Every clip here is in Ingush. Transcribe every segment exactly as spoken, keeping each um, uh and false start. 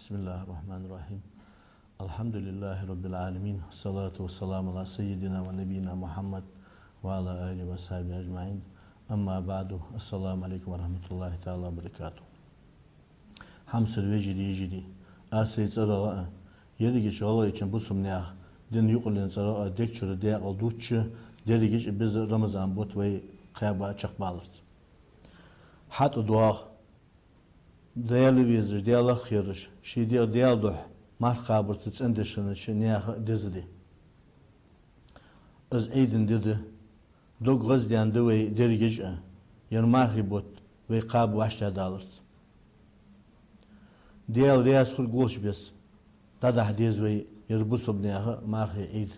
بسم الله الرحمن الرحيم. الحمد لله رب العالمين. الصلاة والسلام على سيدنا ونبينا محمد وعلى آله وصحبه أجمعين. أما بعد. السلام عليكم ورحمة الله تعالى وبركاته. Хьамсара вежарий, йижарий, аз сай цӀерагӀа а, ерригача гӀалгӀайчен бусалба наьха дина юкъарлен цӀерагӀа а дег чура даькъала дувцаш, дерригача а беза Рамазан бутт вай кхаба чакхбаларца. ХьатӀадоагӀа Даьла везаш, Даьлах кхераш, ший дегӀ Даьла духьа марха кхабарца цӀендеш хиннача наьха деза ди. Из Ӏийда ди да, дог гӀаздаьнна да вай дерригача а, ер мархий бутт вай кхаба вӀаштӀехьадаларца. Даьла раьза хургволча беса дӀадахьа деза вай ер бусалба наьха мархий Ӏийда.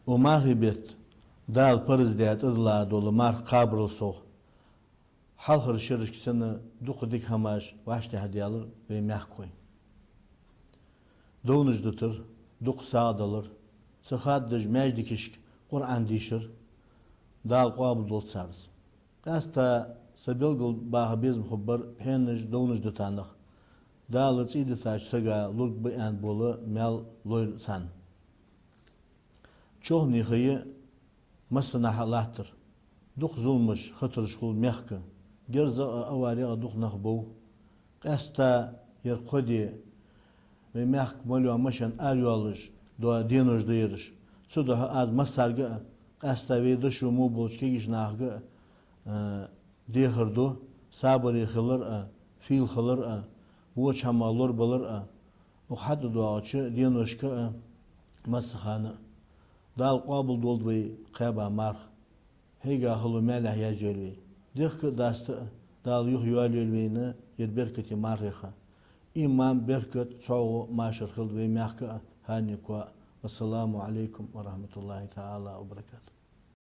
Укх мархий бетта Дала параз даь тӀадилла дола марха кхабарал совгӀа, хьалхарча шерашка санна дукха дика хӀамаш вӀаштӀехьадаьлар вай мехкахой. Довнаш дитар, дукха сагӀа далар, ца хаддаш маьждигашка Къуръан дийшар, Дала къоабалдолда царца. Къаьстта са белгалбаха безам хургбар пхьенаш, довнаш дита нах, Дала цӀий дитача сага лургба аьнна бола маьл лойла царна. Чоалхане ха я массанахьа латтар. Дукха зуламаш, хатараш хул мехка. ГерзагӀа а, аварегӀа а дукха нах бов. Къаьстта ер кхо ди вай мехка мел йола машен арайоалаш дола денош да ераш. Цудухьа аз массарга а, къаьстта вай дошо мо болча кагийча нахага а, э, дехар ду, сабаре хилар а, фийла хилар а, воча хӀамах лорабалар а, укх хьатӀадоагӀача деношка а, массахана а. Дала къоабалдолда вай кхаьба марха. Хьийга хало маьлехьа язйойла вай. Дехка а, даста а Дала юхайоалайойла вайна ер беркате мархий ха. Иман, беркат, цхьоагӀо, машар хилда вай мехка а, хӀаране коа а. والسلام عليكم ورحمة الله تعالى وبركاته.